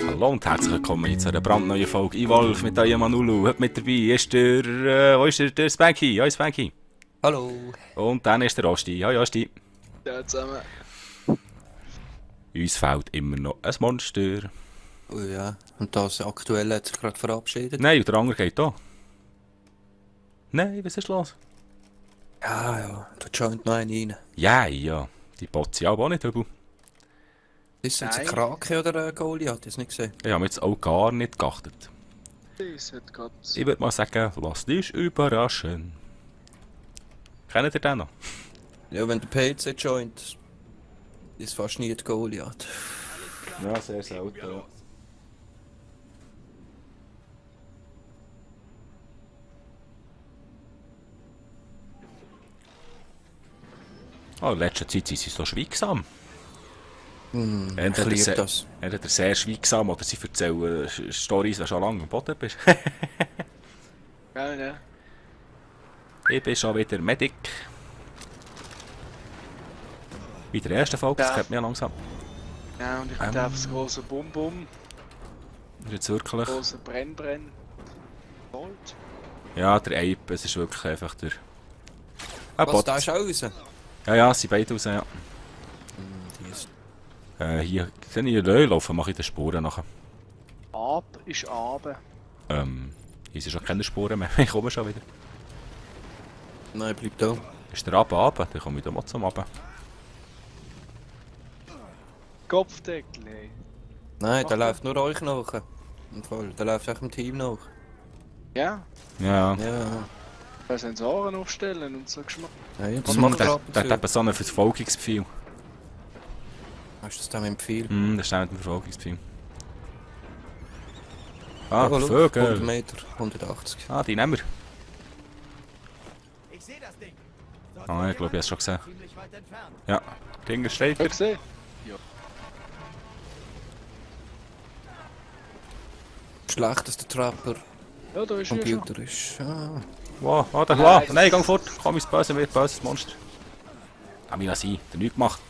Hallo und herzlich willkommen zu einer brandneuen Folge iWolf mit eurem Manulu. Heute mit dabei ist der, wo ist der Spanky? Hoi Spanky. Hallo. Und dann ist der Osti. Hoi Osti. Ja, zusammen. Uns fehlt immer noch ein Monster. Oh ja, und das aktuell hat sich gerade verabschiedet. Nein, und der andere geht da. Nein, was ist los? Ja, da joint noch einen rein. Ja, die Botzi auch nicht übel. Ist jetzt ein Nein. Krake oder ein Goliath? Ich habe es nicht gesehen. Ich habe mir jetzt auch gar nicht geachtet. Das hat gerade... Ich würde mal sagen, lass dich überraschen. Kennt ihr den noch? Ja, wenn der PC joint, ist fast nie der Goliath. Ja, sehr selten. Ja. Oh, in letzter Zeit sind sie so schweigsam. Entweder Ich liebe das. entweder sehr schweigsam oder sie erzählen Storys, wenn du schon lange am Boden bist. Ja, ne? Ich bin schon wieder Medic. Wie der erste Folge, das Ja. kennt man ja langsam. Ja, und ich bin einfach das große Bum-Bum, Und jetzt wirklich. große Brenn. Gold. Ja, der Ape, es ist wirklich einfach der... Was, Bot. da ist auch raus? Ja, es sind beide raus, ja. Die ist... Hier, wenn ich laufen, mache ich die Spuren nachher. Ab ist Abe. Hier sind schon keine Spuren mehr, ich komme schon wieder. Nein, bleibt da. Ist der runter? Dann komme ich da mal zum runter. Kopfdeckel, ey. Nein, der Mach läuft nur euch nach. Im Fall, der läuft auch im Team nach. Ja, Ja. Ja, da Sensoren aufstellen und so Geschmack. ja das Und macht er der ab und hat zu. eben so ein Verfolgungsgefühl. Hast du das dann mit dem Pfeil? Das ist auch ein Verfolgungsgefühl. Ah, Oh, schau, Vögel. 100 Meter, 180. Ah, die nehmen wir. Ich sehe das Ding. Ah, ich glaube, ich habe es schon gesehen. Ziemlich weit entfernt. Ja, Ding steht Hab er. gesehen? Schlechtester Trapper, Ja, da ist er schon. Computer ist... Ah. Wow, warte, Nein. nein, geh fort. Komm ins Böse, wird böses Monster. Kann mich sein. Der nichts gemacht.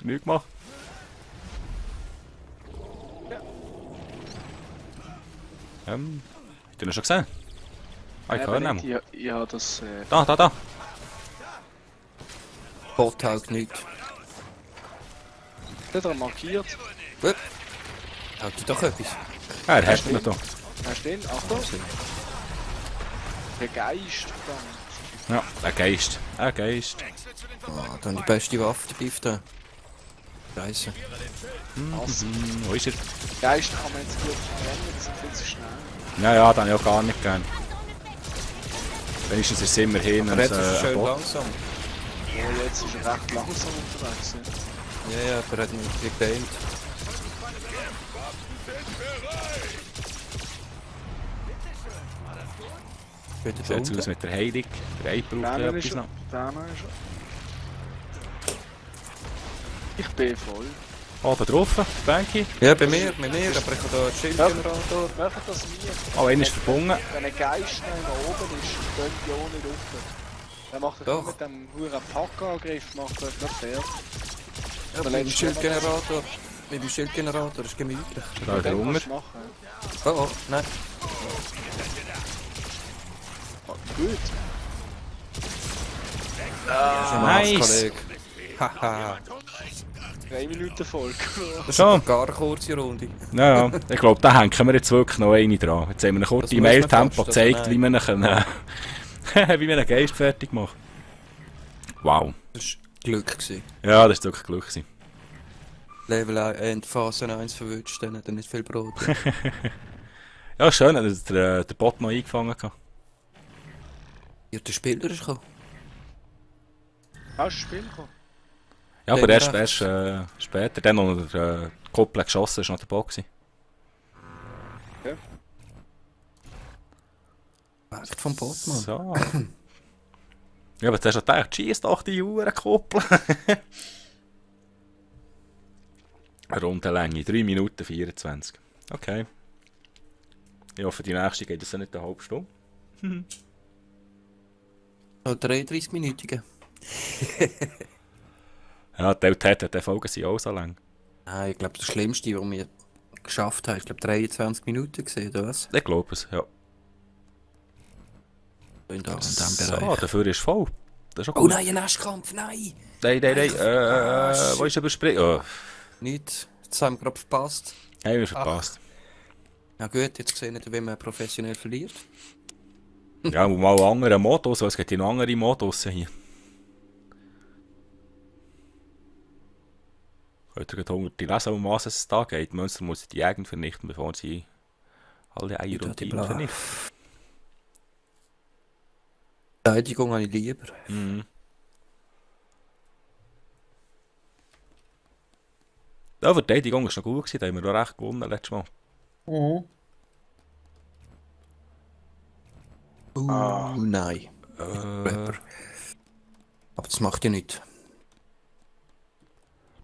Der nichts gemacht. Habt ihr ihn schon gesehen? Ah, ich kann ihn nehmen. Ja, das... Da. Bot taugt nichts. hat er markiert. Gut. Taugt dir doch etwas. Er hat ihn da. Hast du den? Achtung. Der Geist, verdammt. Ja, ein Geist. Ein Geist. Ah, dann die beste Waffe, die Gift da. Scheiße. Also, Wo ist er? Geist kann man jetzt gut verwenden, die sind viel zu schnell. Ja, den habe ich auch gar nicht gern. Wenigstens ist es immerhin Aber ein jetzt ist er schön Bot. langsam. Oh, jetzt ist er recht langsam unterwegs. Ja. Ja, aber er hat mich gegamed. Wieder da Sieht aus unten. mit der Heilung. Der Ape braucht ja Den ist etwas noch. schon. Den ist schon. Ich bin voll. Oben drauf, Banky. Ja, bei mir, aber ich habe da einen Schildgenerator. Machen das mir. Oh, einer ist verbunden. Wenn ein Geist nach oben ist, gehen die auch nicht rauf. Dann macht er Doch. mit dem huren Packangriff, macht er nicht fertig. Ja, mit dem Schildgenerator. Mit dem Schildgenerator ist gemütlich. Da ist der Den Hunger. kannst du machen. Oh, nein. Ah, gut. Das ist ein nice. Kollege. Haha. 3 Minuten Folge. Das ist So. eine gar kurze Runde. Ja, ich glaube, da hängen wir jetzt wirklich noch eine dran. Jetzt haben wir eine Das kurze muss man Mail-Tempo fast, gezeigt, also wie man ihn wie man einen Geist fertig macht. Wow. Das war Glück gewesen. Ja, das war wirklich Glück gewesen. Level 1, Phase 1 verwünscht, dann hat er nicht viel Brot. Ja, schön, dass der Bot noch eingefangen hat. Ja, der Spieler ist gekommen. Hast du das Spiel gekommen? Ja, aber Level erst später. Dann, als der Koppel geschossen ist, noch der Bot gewesen. Weg vom Bot, Mann. So. Ja, aber zuerst gedacht, schießt doch die Uhrenkoppel. Rundenlänge, 3 Minuten 24. Okay. Ich hoffe, die nächste geht jetzt nicht eine halbe Stunde. Noch 33-minütige. Ja, die Folgen sind auch so lang. Nein, ich glaube, das Schlimmste, was wir geschafft haben, ich glaube 23 Minuten gesehen, oder was? Ich glaube es, ja. In diesem So, Bereich. dafür ist voll. Das ist auch Oh gut. nein, ein Nashkampf, nein! Nein. Wo ist überspringen? Oh, Nicht. Jetzt haben wir gerade verpasst. haben wir verpasst. Ja gut, jetzt sehen wir, wie man professionell verliert. Ja, und mal einen anderen Modus, weil es gibt ja noch andere Modus hier. Könnt ihr gerade die lesen, um was es da geht? Die Monster muss die Gegend vernichten, bevor sie alle Eier Ja, und die Dieben Bla. vernichten. Verteidigung habe ich lieber. Mhm. Ja, Verteidigung war noch gut gewesen, da haben wir noch recht gewonnen letztes Mal. Nein. Äh, Aber das macht ja nichts.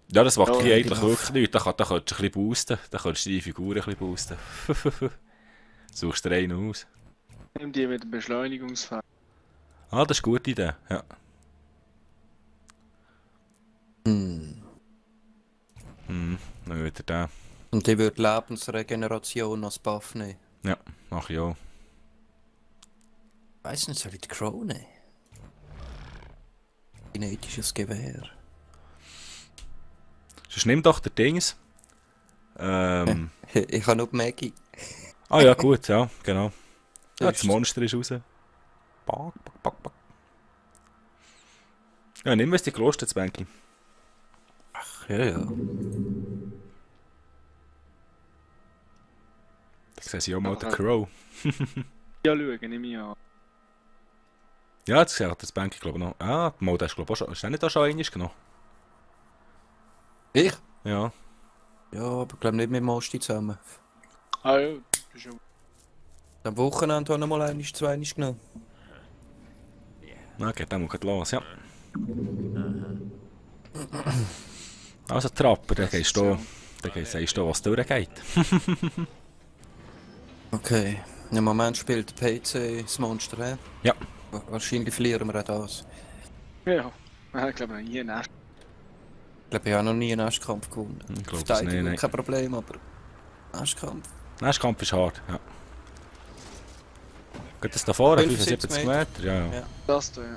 ja, das macht Ja, hier eigentlich genau. wirklich nichts. Da könntest du ein bisschen boosten. Da könntest du deine Figur ein bisschen boosten. Suchst dir einen aus. Nimm die mit dem Beschleunigungsfall. Ah, das ist eine gute Idee. Ja. Hm. Dann wieder den. Und ich würde Lebensregeneration als Buff nehmen. Ja, mach ich auch. Ich weiss nicht, soll ich die Crow nehmen? Kinetisches Gewehr. Sonst nimm doch den Dings. Ich habe nur die Maggie. Ah ja, gut, ja, genau. Ja, Das das ist- Monster ist raus. Back. Ja, nimm es die gelostet, das Bänkchen. Ja, ja. Das sehen sie auch mal Aber- den Crow. Ja, schauen, nehme ich an. Ja, das sieht das Bänkchen, glaube ich, noch. Ah, mal, das ist, glaube ich, auch schon. Ist der nicht auch schon einmal genommen? Ich? Ja. Ja, aber ich glaube nicht mit Mosti zusammen. Ah ja, das ist ja... Am Wochenende habe ich mal einmal, zweimal genommen. Na, geht dann mal los, ja. Also, Trapper, der gehst du. Der sagst du, was durchgeht. Okay. Im Moment spielt PC das Monster, hä? Ja. Wahrscheinlich verlieren wir auch das. Ja, ich glaube noch nie einen. Ich glaube, ich habe noch nie einen Nashkampf gewonnen. Ich glaube es Verteidigung nicht, kein Problem, aber Nashkampf. Nashkampf ist hart, ja. Geht das da vorne? 75 75 Meter? Ja, ja. Ja. Das da, ja.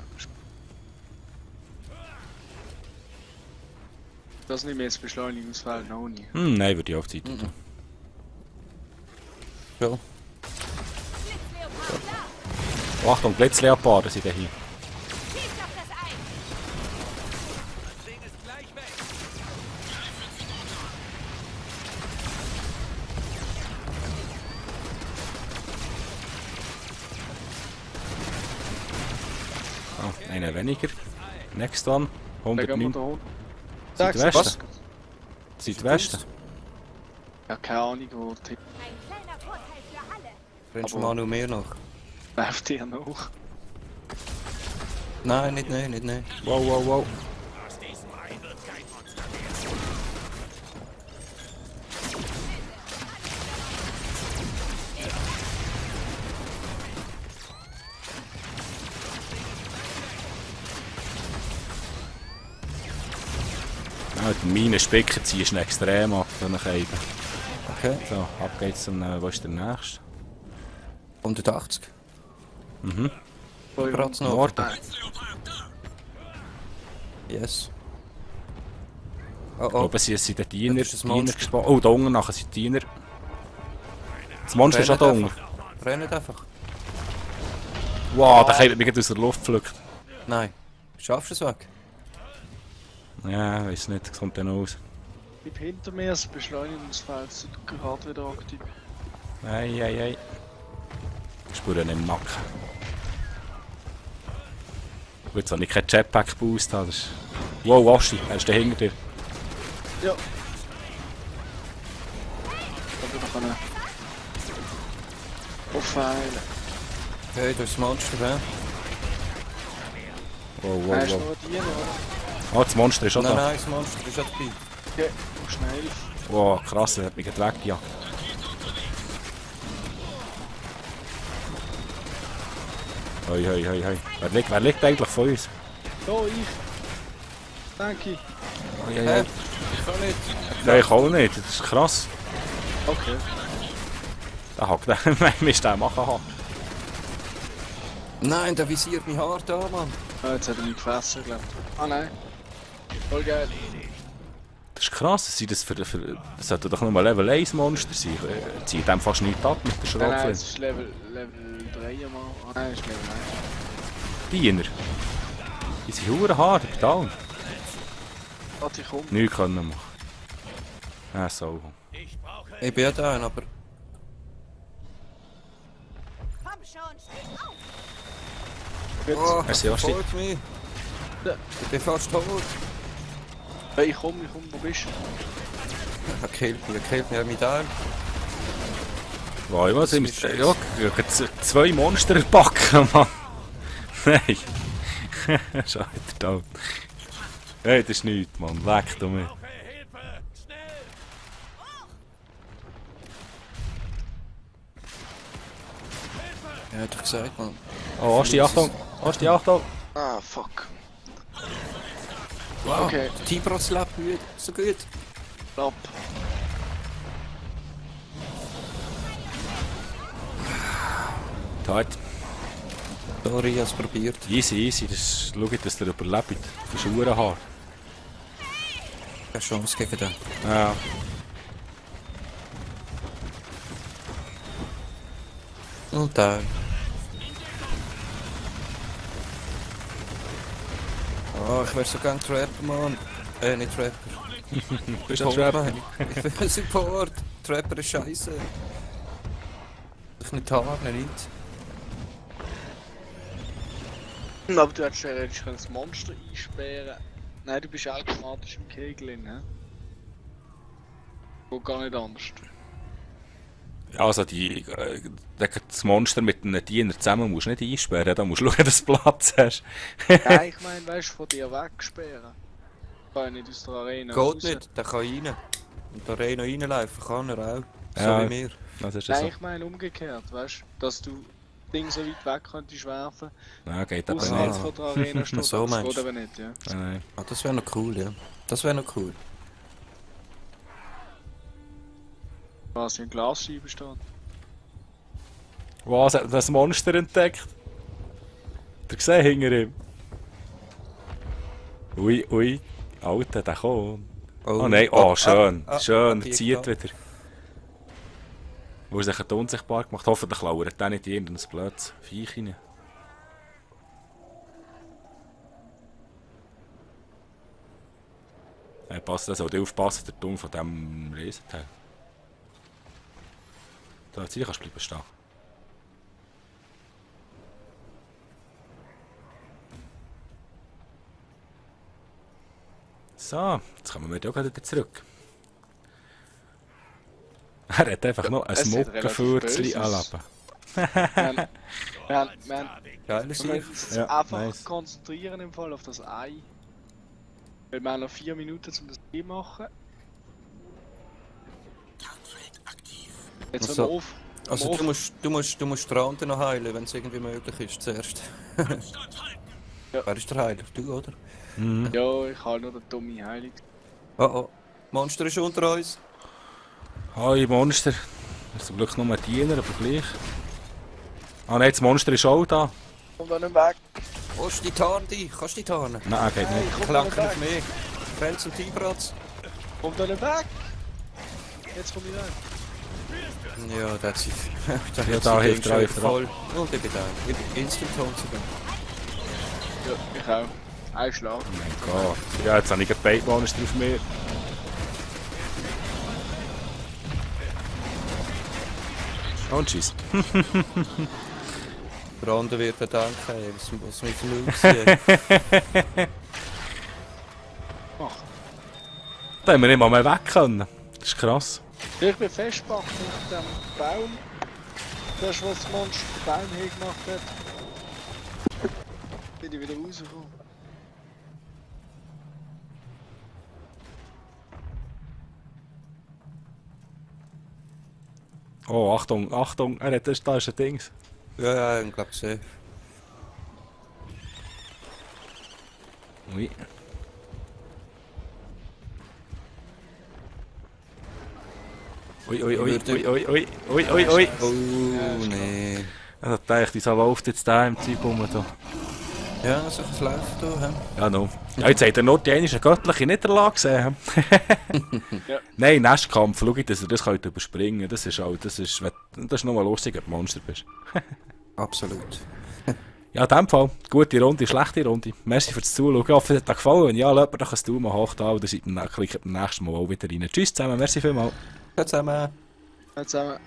Das nicht mehr das Beschleunigungsfeld, noch nie. Nein, würde ich auf die Zeit tun. Ja. Oh, Achtung, Blitzleoparden sind hier. Oh, einer weniger. Next one. Da gehen wir 109. da unten. Südwesten. Was? Südwesten. Ja, keine Ahnung, wo die Ein kleiner Vorteil für alle. Rennst du Aber- Manu mehr noch? läuft hier noch. Nein, nicht nein, nicht nein. Wow. Ja, meine Spicker ziehst du extrem ab, so nach eben. Okay. So, ab geht's zum, wo ist der nächste? 180. Bratz noch. Norden. Yes. Oh Ich oh. glaube, sie sind die Diener, Das ist ein Diener Monster. gespannt. Oh, da unten nachher sind die Diener. Das Monster ist schon da Rennt unten. einfach. Rennt einfach. Wow, der hat mich gerade aus der Luft gepflückt. Nein. Schaffst du es weg? Ja, weiß nicht, das kommt dann aus. Bleib hinter mir, das Beschleunigungsfeld ist gerade wieder aktiv. Ei. Ich spüre ihn im Nacken. Gut, jetzt habe ich keinen Jetpack-Boost. Das ist... Wow, Waschi, er ist da hinter dir. Ja. Da wieder können auffeilen. Okay, das ist das Monster, hä? Wow. Hast du noch einen Diener, oder? Oh, das Monster ist schon Nein, da. nein, das Monster ist ja dabei. Okay, mach schnell. Wow, krass, er hat mich gerade weggejagt. Hoi, hoi, hoi, hoi. Wer liegt eigentlich vor uns? So, ich. Danke. Hoi, hoi, hoi. Ich kann nicht. Nein, ich auch nicht. Das ist krass. Okay. Da hackt der. Nein, müsste der machen haben. Nein, der visiert mich hart an, Mann. Ah, jetzt hat er mich gefressen, glaube ich. Ah nein. Voll geil. Das ist krass. Das sollte doch nur mal Level 1 Monster sein. Zieht dem fast nichts ab mit der Nein, nein, Schrotflinte. es ist Level 3 mal. Ah nein, es ist Level 1. Diener. Die sind verdammt hart, ich bin down. Warte, ich komme. Nichts können machen. Ah, so. Ich bin ja da, aber... Komm schon, steh auf! Gut. Oh, Merci, Asti. verfolgt mich. Ja. Ich bin fast tot. Hey, ich komme, wo bist du? Er killt mich, er mich da. Wow, was sind Das ist wir? Ja, zwei Monster packen, Mann. Nein. Schau, der down. Hey, das ist nichts, Mann. Weg damit. Ja, hat er gesagt, Mann. Oh, Asti, Achtung! Asti, Achtung! Ah, fuck. Wow, Okay. der T-Bros lebt gut, so gut. Ab. Tart. Sorry, ich hab's probiert. Easy, easy. Schaut, dass der überlebt. Das ist hart. Keine Chance gegen den. Ja. Und da. Oh, ich wär so gern Trapper, Mann. Nicht Trapper. Bist du ein Trapper? meine ich. Ich bin Support. Trapper ist scheiße. Ich nicht Haare, nicht. Aber du hättest theoretisch das Monster einsperren. Nein, du bist automatisch im Kegel, ne? Wo gar nicht anders. Ja, also das Monster mit einem Diener zusammen musst du nicht einsperren. Da musst du schauen, dass du Platz hast. Nein, ich meine, weißt du, von dir wegsperren. Kann ich nicht aus der Arena Geht raus. nicht, der kann rein. Und der Arena reinlaufen kann er auch. So Ja. wie mir. Das ist ja Nein, so. ich meine umgekehrt, weißt du, dass du Ding so weit weg könntest werfen. Ja, geht aber Außerhalb nicht. von der Arena steht, So das meinst geht du? aber nicht, ja. Nein. Ah, das wäre noch cool, ja. Das wäre noch cool. Quasi ein Glasscheibe steht. Was hat das Monster entdeckt? Der gesehen hinter ihm? Ui, ui. Alter, der kommt. Oh nein, oh schön. Schön, hier zieht geht. wieder. Wo er sich hat unsichtbar gemacht. Hoffentlich lauert der nicht in irgendein blödes Viech rein. Passt, da sollte aufpassen, der Turm von diesem Riesenteil. Da, jetzt hier kannst du bleiben stehen. So, jetzt kommen wir ja gerade wieder zurück. Er hat einfach noch ein Es sieht relativ Muckenfürzli böse aus. anleben. Wir haben Geile wir Sicht. müssen uns Ja, einfach nice. konzentrieren im Fall auf das Ei. Weil wir haben noch 4 Minuten, um das Ei zu machen. Jetzt Also, hören wir auf. Also Hören du musst die Rande noch heilen, wenn es irgendwie möglich ist, zuerst. Ja. Wer ist der Heiler? Du, oder? wir auf. Ja, ich habe nur den dummen Heilig. Oh oh. Monster ist unter uns. Hi Monster. Das ist zum Glück nur ein Diener, aber gleich. Ah nein, das Monster ist auch da. Komm da nicht weg. Kannst du die tarnen? Kannst du die tarnen? Nein, geht Nein, nicht. komm da nicht Klacken auf weg. mich. Renn zum Teambratz. Komm da nicht weg. Jetzt komm ich rein. Ja, das ist... Ja, da hilft er, hilft er. voll. Und ich bin da. Ich bin instant tot sogar. Ja, ich auch. Ein Schlag. Oh mein Gott. Ja, jetzt habe ich einen Bait-Monster auf mir. Und tschüss. Der andere wird ja denken, ey, was mit dem Luxi. Mach. Da haben wir nicht mal mehr weg können. Das ist krass. Ich bin festgemacht mit dem Baum. Das ist, was das Monster den Baum hingemacht hat. Bin ich wieder rausgekommen. Oh, Achtung, Achtung. Da ist ein Dings. Ja, ja, ich glaube gesehen. Ui. Ui, ui, ui, ui, ui, ui, ui, ui, ui. Oh, nee. Ich dachte, wieso läuft jetzt der im Zeug rum da? Ja, so was läuft da. Hä? Ja, no. Ja, jetzt hat er nur die eine göttliche Niederlage gesehen. Ja. Nein, Nestkampf, schau, dass ihr das könnt überspringen. Das ist auch, das ist nur mal lustig, wenn du Monster bist. Absolut. Ja, in dem Fall, gute Runde, schlechte Runde. Merci fürs Zuschauen. Ich hoffe, es hat euch gefallen. Wenn ja, lasst mir doch ein Daumen hoch da und dann klickt beim nächsten Mal auch wieder rein. Tschüss zusammen, merci vielmals. Ciao zusammen. Zusammen.